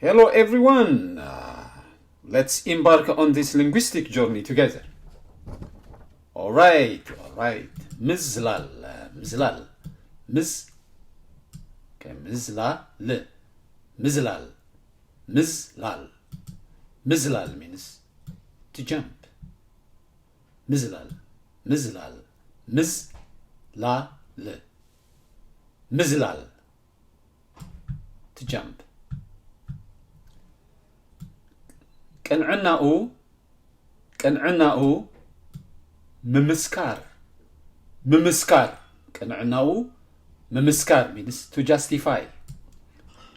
Hello, everyone. Uh, let's embark on this linguistic journey together. All right, all right. ምዝላል፣ ምዝላል፣ ምዝ፣ okay፣ ምዝላል፣ ምዝላል፣ ምዝላል፣ ምዝላል means to jump. ምዝላል፣ ምዝላል፣ ምዝ፣ ላ፣ ል፣ ምዝላል፣ to jump። ቅንዕናኡ፣ ቅንዕናኡ ምምስካር፣ ምምስካር፣ ቅንዕናኡ ምምስካር means to justify።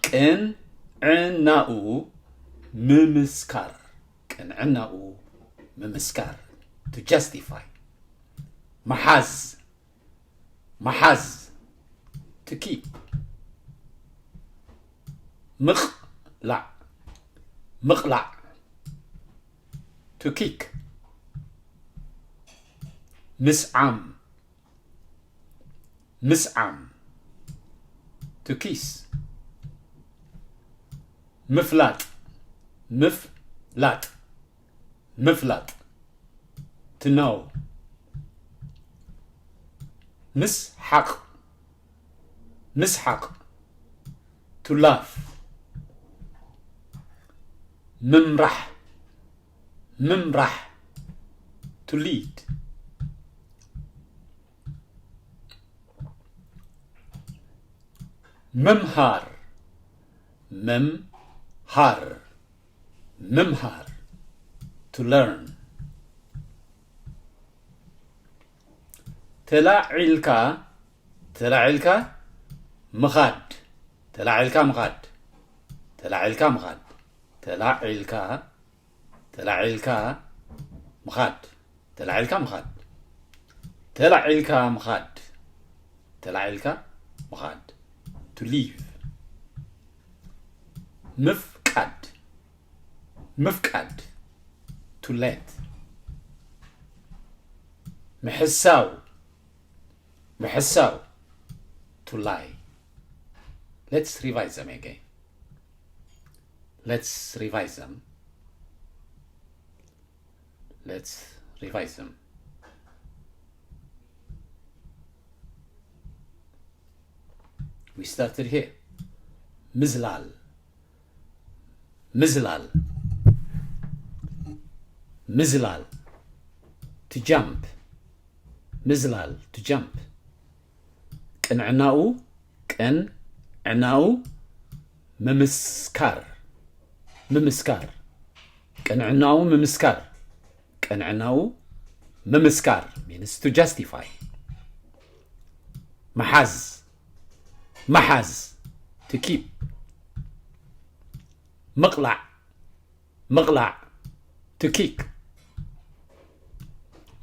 ቅንዕናኡ ምምስካር፣ ቅንዕናኡ ምምስካር፣ to justify። ምሓዝ፣ ምሓዝ፣ to keep። ምቕላዕ፣ ምቕላዕ፣ to kick። ምስዓም፣ ምስዓም፣ to kiss። ምፍላጥ፣ ምፍላጥ፣ ምፍላጥ፣ to know። ምስሓቕ፣ ምስሓቕ፣ to laugh። ምምራሕ፣ ምምራሕ፣ to lead። ምምሃር፣ ምምሃር፣ ምምሃር፣ to learn። ተላዒልካ፣ ተላዒልካ ምኻድ፣ ተላዒልካ ምኻድ፣ ተላዒልካ ምኻድ፣ ተላዒልካ፣ ተላዒልካ ምኻድ፣ ተላዒልካ ምኻድ፣ ተላዒልካ ምኻድ፣ ተላዒልካ ምኻድ፣ to leave። ምፍቃድ፣ ምፍቃድ፣ to let። ምሕሳው፣ ምሕሳው፣ to lie። Let's revise them again. Let's revise them. Let's revise them. We started here. ምዝላል፣ ምዝላል፣ ምዝላል፣ to jump። ምዝላል፣ to jump። ቅንዕናኡ፣ ቅንዕናኡ ምምስካር፣ ምምስካር፣ ቅንዕናኡ ምምስካር፣ ቅንዕናኡ ምምስካር means to justify። ምሓዝ፣ ምሓዝ፣ to keep። ምቕላዕ፣ ምቕላዕ፣ to kick።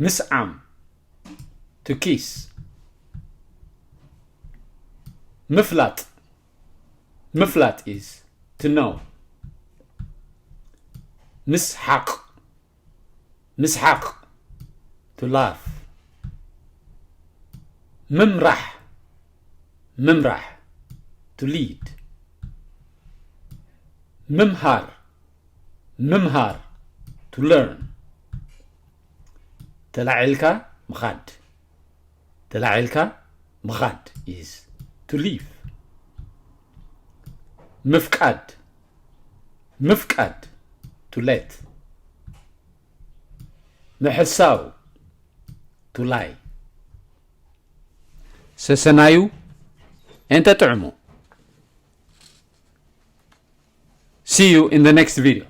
ምስዓም፣ to kiss። ምፍላጥ፣ ምፍላጥ is to know። ምስሓቕ፣ ምስሓቕ፣ to laugh። ምምራሕ፣ ምምራሕ፣ to lead። ምምሃር፣ ምምሃር፣ to learn። ተላዒልካ ምኻድ፣ ተላዒልካ ምኻድ is to leave። ምፍቃድ፣ ምፍቃድ፣ to let። ምሕሳው፣ to lie። ሰሰናዩ፣ እንተ ጥዕሙ። See you in the next video.